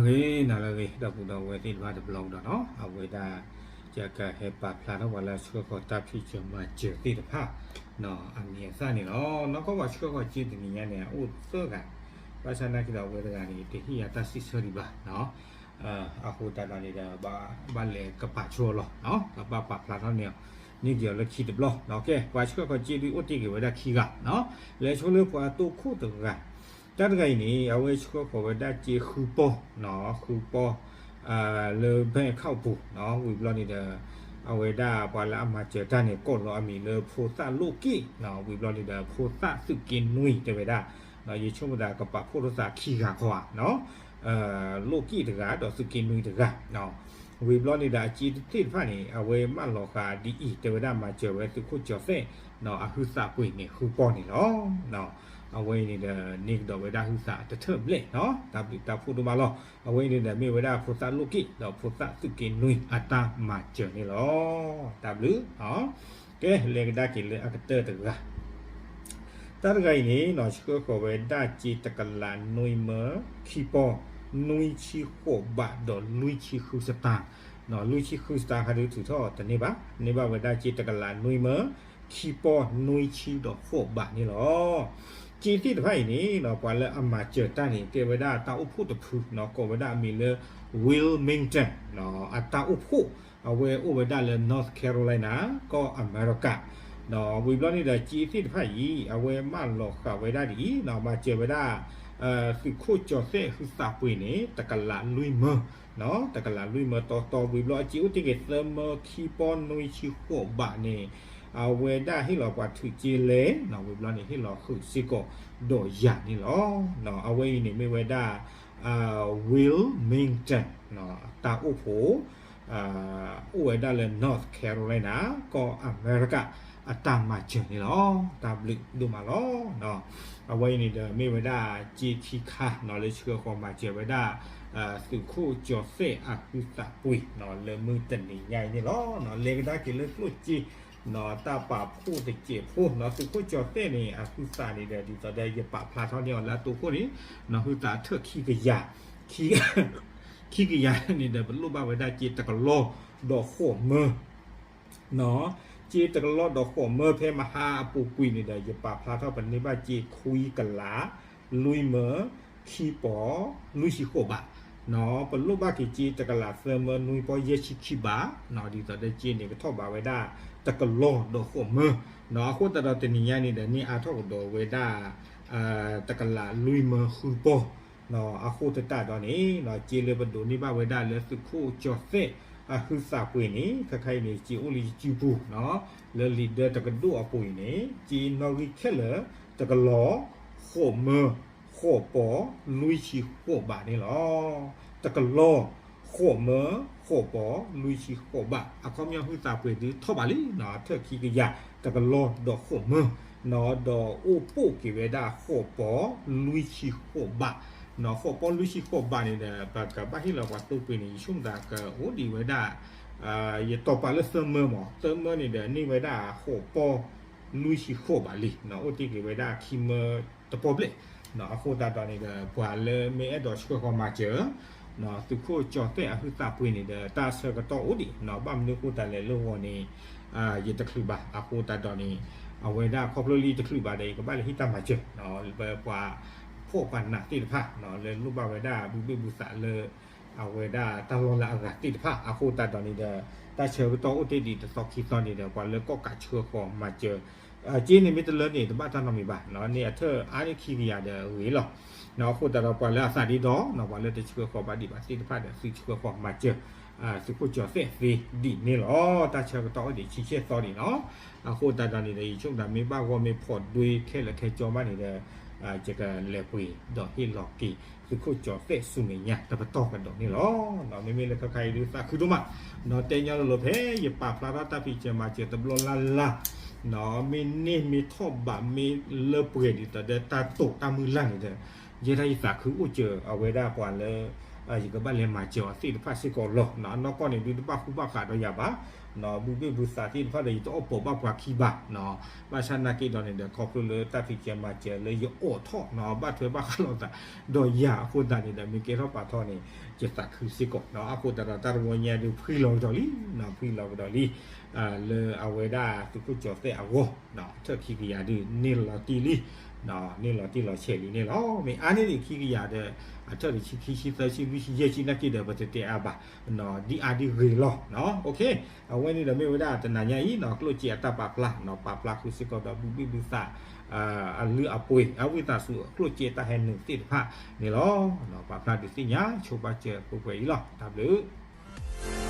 ဂ့ၤ နၤလၢအဂ့ၤ ဒီပုၢ်ဒီဝဲၢ်သ့ၣ်တဖၣ်တဘျီကဒီးနီၤ, အဝဲဒၣ် ယကဟဲပာ်ဖျါထီၣ်ပှၤလၢအဆှၢဃီၤတၢ်ဖံးစၢၤမၤစၢၤသ့ၣ်တဖၣ် အမံၤအသၣ်န့ၣ်လီၤ. နီၢ်ကီၢ်ပှၤဆှၢဃီၤစ့တနံၤညါန့ၣ် အိၣ်သၢဂၤ, ဘၣ်ဆၣ်နာ်က့ဒီးအဝဲတဂၤန့ၣ် တဟ့ၣ်ယၤတၢ်စံးဆၢဒံးဘၣ်နီၤ. အဃိသတးဒီးန့ၣ်ဒီး ဘၣ်လဲၤကပာ်ဆိအီၤလီၤ, ကဘၣ်ပာ်ဖျါထီၣ်န့ၢ်အီၤ န့ၢ်က့ၤအီၤလၢခံတဘျီနီၤ. ကဲ ပှၤဆှၢဃီၤစ့ဒုးအိၣ်တ့ၢ်က့ၤဝဲဒၣ်ခံဂၤနီၤ, လဲၤဆိလၢပှၤတိခိၣ်တဂၤ, တၢ်တဂၤအံၤန့ၣ် အဝဲဆှၢဃီၤဝဲဒၣ်စ့ဃုပီၢ်, ဃုပီၢ် လၢ bank account ပူၤနီၤ, ဝံၤဘျီန့ၣ်ဒီး အဝဲဒၣ်ပှၤလၢအမၤစၢၤတၢ်န့ၣ် ကိးလီၤအမံၤလၢဖိသၣ်လိၣ်က့ၣ်နီၤ, ဝံၤဘျီန့ၣ်ဒီး ဖိသၣ်သုးက့နွံတဲဝဲဒၣ်, ယဆိကမိၣ်သးကပာ်ဖှိၣ်ထီၣ်သးခံဂၤခီဧါနီၤ, လိၣ်က့ၣ်တဂၤ ဒီးသုးက့နွံတဂၤ ဝံၤဘျီန့ၣ်ဒီး အစ့သ့ၣ်တဖၣ်န့ၣ် အဝဲမၢလီၤဃာ်ဒ်အံၤ တဲဝဲဒၣ်မၤစၢၤဝဲသုးခိၣ်ကၠီၤသဲၣ်နီၤ, အဟုသးပှ့ၤန့ၣ် ဃုပီၢ်န့ၣ်လီၤ. အဝဲအံၤန့ၣ်ဒီး န့ၢ်ကဒီးဝဲဒၣ်ဟုသးတထၢၣ်ဘျဲၣ်နီၤ, တၢ်ဘျုးတၢ်ဖှိၣ်ဒိၣ်မးလီၤ. အဝဲအံၤန့ၣ်ဒီး မ့ၢ်ဝဲဒၣ်ဖိသၣ်လိၣ်က့ၣ် ဒီးဖိသၣ်သုးက့နွံအတၢ်မၤစၢၤန့ၣ်လီၤ. တၢ်ဘျုး ကဲ လဲၤကဒါက့ၤလၢအကတၢၢ်တဂၤ တၢ်တဂၤအံၤန့ၣ်နီၤ ဆှၢဃီၤဝဲဒၣ်စ့တကလးနွံမၢ ခံပီၢ် နွံဆံဃိးဘး ဒီးလွံၢ်ဆံဃုစတၢ်, လွံၢ်ဆံဃုစတၢ် ဟးဒုးထုးထီၣ်တန့ၢ်ဘၣ်, န့ၢ်ဘၣ်ဝဲဒၣ်စ့တကလးနွံမၢ ခံပီၢ် နွံဆံဒီးဃိးဘးန့ၣ်လီၤ. စ့သ့ၣ်တဖၣ်အံၤန့ၣ်နီၤ ပှၤလၢအမၤစၢၤတၢ်န့ၣ် ကဲဝဲဒၣ်တၢ်အိၣ်ဖှိၣ်တဖုနီၤ, ကိးဝဲဒၣ်အမံၤလၢ Wilmington အတၢ်အိၣ်ဖှိၣ် အဝဲအိၣ်ဝဲဒၣ်လၢ North Carolina ကီၢ်အမဲရကၤ, ဒီးဝံၤဘျီန့ၣ်ဒီး စ့သ့ၣ်တဖၣ်အံၤ အဝဲမၢလီၤဃာ်ဝဲဒၣ်ဒ်အံၤနီၤ, မၤစၢၤဝဲဒၣ် သုးခိၣ်ကၠီၤသဲၣ်ဟုသးပှ့ၤန့ၣ် တကလးလွံၢ်မၢ, တကလးလွံၢ်မၢတီတီ, ဝံၤဘျီအစ့အိၣ်တ့ၢ်က့ၤသၢမၢ ခံပီၢ် နွံဆံဃိးဘးန့ၣ် အဝဲဒၣ်ဟ့ၣ်လီၤပှၤထုးစ့လဲၣ်နီၤ, ဝံၤဘျီန့ၣ် ဟ့ၣ်လီၤဃုာ်စ့ၢ်ကီးဒီးယၤန့ၣ်လီၤ. အဝဲအံၤန့ၣ်မ့ၢ်ဝဲဒၣ် Wilmington တၢ်အိၣ်ဖှိၣ် အိၣ်ဝဲဒၣ်လၢ North Carolina ကီၢ်အမဲရကၤ အတၢ်မၤစၢၤန့ၣ်လီၤ. တၢ်ဘျုးဒိၣ်မးလီၤ. အဝဲအံၤန့ၣ်ဒီး မ့ၢ်ဝဲဒၣ်စ့ခံခါနီၤ လၢဆှၢဃီၤမၤစၢၤဝဲဒၣ် သုးခိၣ်ကၠီၤသဲၣ်အဟုသးပှ့ၤနီၤ လၢမုၢ်တနံၤညါအံၤန့ၣ်လီၤ. လဲၤကဒါက့ၤလၢကျိၣ်စ့နီၤ တၢ်ပာ်ဖှိၣ်တစဲးဖိနီၤ, သုးခိၣ်ကၠီၤသဲၣ်န့ၣ် အဟုသးန့ၣ်ဒီး ဒ်သိးဒီးယပာ်ဖျါထီၣ်န့ၢ်အီၤလၢအတိခိၣ်န့ၣ်နီၤ, ဟုသးထၢၣ်ခံကယၤ ခံကယၤန့ၣ်ဒီး ပလိၣ်ဘၣ်ဝဲဒၣ်စ့တကလီၢ်ဒီးဃိးမၢ စ့တကလီၢ်ဒီးဃိးမၢ ဖဲမဟါအပူၤကွံာ်န့ၣ်ဒီး ယပာ်ဖျါထီၣ်ပန့ၢ်ဘၣ်စ့ခွံကလး လွံၢ်မၢ ခံပီၢ် လွံၢ်ဆံဃိးဘး, ပလိၣ်ဘၣ်က့ၤစ့တကလးသၢမၢ နွံပီၢ် ယဲၢ်ဆံခံဘး, ဒ်သိးဒီးစ့န့ၣ်ကထီၣ်ဘးဝဲဒၣ် တကလီၢ်ဒီးဃိးမၢ, အဃိသတးဒီးတနံၤညါန့ၣ်ဒီး န့ၢ်အါထီၣ်ကဒီးဝဲဒၣ် တကလးလွံၢ်မၢဃုပီၢ် အဃိသတးဒီးန့ၣ် စ့လၢပဒိးန့ၢ်ဘၣ်ဝဲဒၣ်လၢသုးခိၣ်ကၠီၤသဲၣ်အဟုသးပှ့ၤန့ၣ် ခဲခါအံၤန့ၣ် စ့အိၣ်လၢယစုပူၤနီၤ, လၢလံာ်ဒၢတကဒိၣ်အပူၤအံၤန့ၣ် စ့နီၣ်ဂံၢ်ခဲလၢာ် တကလီၢ် ဃိးမၢ ဃိးပီၢ် လွံၢ်ဆံဃိးဘးန့ၣ်လီၤ. တကလီၢ် ဃိးမၢ ဃိးပီၢ် လွံၢ်ဆံဃိးဘး, အခီပညီဟုသးပှ့ၤဒုးထီၣ်ဘးလံနီၤ, ထၢၣ်ခံကယၤ တကလီၢ်ဒီးဃိးမၢ ဒီးအိၣ်ပိာ်က့ၤဝဲဒၣ်ဃိးပီၢ်လွံၢ်ဆံဃိးဘး, ဃိးပီၢ်လွံၢ်ဆံဃိးဘးန့ၣ်ဒီး ပကဘၣ်ဟ့ၣ်လီၤပှၤသိပှ့ၤန့ၣ် ယဆိကမိၣ်သးကအိၣ်ဒံးဝဲဒၣ် ယတီၤပာ်လၢသၢမၢမး, သၢမၢန့ၣ်ဒီး န့ၢ်ဝဲဒၣ်ဃိးပီၢ်လွံၢ်ဆံဃိးဘးလံ, အိၣ်တ့ၢ်က့ၤဝဲဒၣ်ခံမၢတပီၢ်ဘျဲၣ်, အဃိသတးဒီးန့ၣ်ဒီး ပှၤလၢမ့ၢ်အဲၣ်ဒိးဆှၢဃီၤမၤစၢၤ သုးခိၣ်ကၠီၤသဲၣ်အဟုသးပှ့ၤန့ၣ်ဒီး တၢ်ဆၢကတီၢ်အိၣ်ဒံးနီၤ, ဘၣ်မနုၤအဃိသတးလဲၣ်လၢဂီၤန့ၣ် ယတချုးဘၣ်, အဃိသတးဒီးန့ၣ် အဝဲဒၣ်ခီဖျိလၢယတချုးဘၣ်ဒီး ယကဘၣ်လဲၤဟ့ၣ်တၢ်မၤစၢၤ ပပှၤဖှီၣ်ပှၤနးသ့ၣ်တဖၣ် လၢလိၣ်ဘၣ်ဝဲဒၣ်ဘုဘ့ၣ်ဘုသးလၢ အဝဲဒၣ်တၢ်လီၢ်လၢအဂၤသ့ၣ်တဖၣ်, အဃိသတးဒီးန့ၣ်ဒီး တၢ်ဆၢကတီၢ်အိၣ်တ့ၢ်ဒံးတသီခံသီန့ၣ်ဒီး ပှၤလၢကီၣ်ကးဆှၢဃီၤမၤစၢၤ စ့န့ၣ်မ့ၢ်တလၢန့ၣ် တဘၣ်တၢ်နီတမံၤဘၣ်, န့ၢ်အထၢၣ်အါန့ၢ်ခံကယၤဒီးဂ့ၤလီၤ. အဃိသတးဒီးပှၤလၢအသးဒ့ဒီး ပှၤလၢတဆှၢဃီၤဘၣ်ဒံးဘၣ်သ့ၣ်တဖၣ်ဒီး သုဆှၢဃီၤမၤစၢၤ သုးခိၣ်ကၠီၤသဲၣ်သ့ဒ်န့ၣ်လီၤ. တၢ်ဆၢကတီၢ်အိၣ်ဒံးဆံဆဲၣ်သီန့ၣ်နီၤ, အဃိသတးဒီးန့ၣ်ဒီး ယဆိကမိၣ်သးမ့ၢ်ဘၣ်ဂီၢ်မ့ၢ်ဖီၣ်ဒွဲခဲလၢာ်ခဲဆ့ဘၣ်န့ၣ်ဒီး ယကလဲၤပှ့ၤဒီးဟ့ၣ်လီၤက့ၤ သုးခိၣ်ကၠီၤသဲၣ်ဆူမဲာ်ညါတပတီၢ်ကဒီးန့ၣ်လီၤ. မ့မ့ၢ်လၢခဲခါအံၤဒုးသးခုဒိၣ်မး, တဲညီလိၤလိၤဖဲယပာ်ဖျါထီၣ်တၢ်ဖံးစၢၤမၤစၢၤတဘျီလၢ်လၢ် မ့ၢ်န့ၢ်မ့ၢ်ထီၣ်ဘးမ့ၢ်လၢပှဲၤဒ်သိးဒီးတၢ်တိာ်တၢ်မုၢ်လၢ်န့ၣ်ဒီး ယဲဒၣ်ယသးခုအိၣ်စၢၤအဝဲဒၣ်ပှၤလၢ ယကဘၣ်လဲၤမၤစၢၤအီၤသ့ၣ်တဖၣ်စ့ၢ်ကီးလီၤ. အနီၢ်ကီၢ်န့ၣ်ဒုးတဘၣ်ဃူဘၣ်ဃးဒီးယၤဘၣ်, ဘုဘ့ၣ်ဘုသးသ့ၣ်တဖၣ်ဒီး ယတအီၣ်ပိာ်ဘၣ်ပှၤခံဘၣ်, ဘၣ်ဆၣ်နာ်က့ဒီးန့ၣ်ဒီး ခီဖျိလၢတၢ်ဖံးစၢၤမၤစၢၤလၢယအိးထီၣ် ဘၣ်ထွဲဘၣ်ဃးလိာ်သးဒီးယၤအဃိသတးန့ၣ်ဒီး မ့ၢ်ကဲထီၣ်ပာ်ထီၣ်န့ၣ် ယသးခုစ့ၢ်ကီး, အဃိသတးဒီးတၢ်တဝီညါဒုးဖှံလီၤကဒီးလံ, ဖှံလီၤကဒီးလံ လၢအဝဲဒၣ်သုးခိၣ်ကၠီၤသဲၣ်အဂီၢ်, အထၢၣ်ခံကယၤဒုးန့ၢ်လီၤတံၢ်လံ, န့ၢ်လီၤတံၢ်လီၤဆဲးလံန့ၣ်လီၤ. မ့ၢ်အါန့ၢ်ဒံးခံကယၤဒီး အထၢၣ်တဆံခံဆံသၢဆံလွံၢ်ဆံယဲၢ်ဆံနာ်က့ဒီး ပတတဲအါဘၣ်, ဒ်အါဒ်ဂ့ၤလီၤ. အဝဲန့ၣ်ဒီးမ့ၢ်ဝဲဒၣ်တနၤညါအံၤ ကျိၣ်စ့အတၢ်ပာ်ဖျါ, ပာ်ဖျါဃုာ်စ့ၢ်ကီးဒီးဘုဘ့ၣ်ဘုသး အလုၢ်အပှ့ၤ အဝံသးစူၤ ကျိၣ်စ့အတၢ်ဟဲနုာ်သ့ၣ်တဖၣ်န့ၣ်လီၤ. ပာ်ဖျါဒုးသ့ၣ်ညါဆိပာ်စၢၤပှဲၤပှဲၤအံၤလီၤ. တၢ်ဘျုး